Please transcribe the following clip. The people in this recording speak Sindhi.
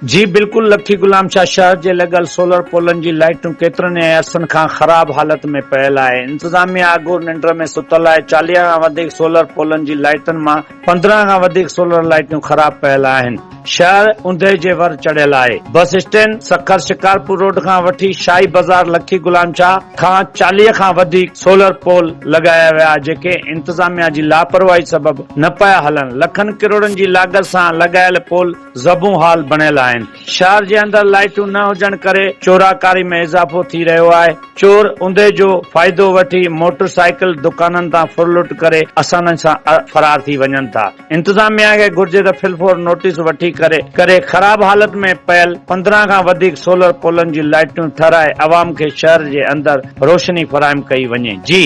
جي بلڪل لکي غلام شاهه شهر جي لڳل سولر پولن جي لائيٽون ڪيترن ئي عرصن کان خراب حالت ۾ پيل آهي انتظاميا اگهور ننڊ ۾ ستل آهي 40 کان وڌيڪ سولر پولن جي لائيٽن مان 15 کان وڌيڪ سولر لائيٽون خراب پيل آهن شهر اوندهه جي ور چڙهيل آهي bus stand Sukkur Shikarpur road کان وٺي شاهي بازار لکي غلام شاهه کان 40 کان وڌيڪ سولر پول لڳايا ويا جيڪي انتظاميا جي لاپرواهي سبب نه پيا هلن لکن ڪروڙن جي لاڳت سان لڳايل پول زبون حال بڻيل آهن. شهر جي اندر لائيٽون نه هجڻ ڪري چوراڪاري ۾ اضافو ٿي رهيو آهي. چور اوندهه جو فائدو وٺي موٽر سائيڪل دڪانن تان ڦرلٽ ڪري آساني سان فرار ٿي وڃن ٿا. انتظاميا کي گهرجي ته في الفور نوٽيس وٺي ڪري ڪري خراب حالت ۾ پيل 15 کان وڌيڪ سولر پولن جي لائيٽون ٺهرائي عوام کي شهر جي اندر روشني فراهم ڪئي وڃي. جي.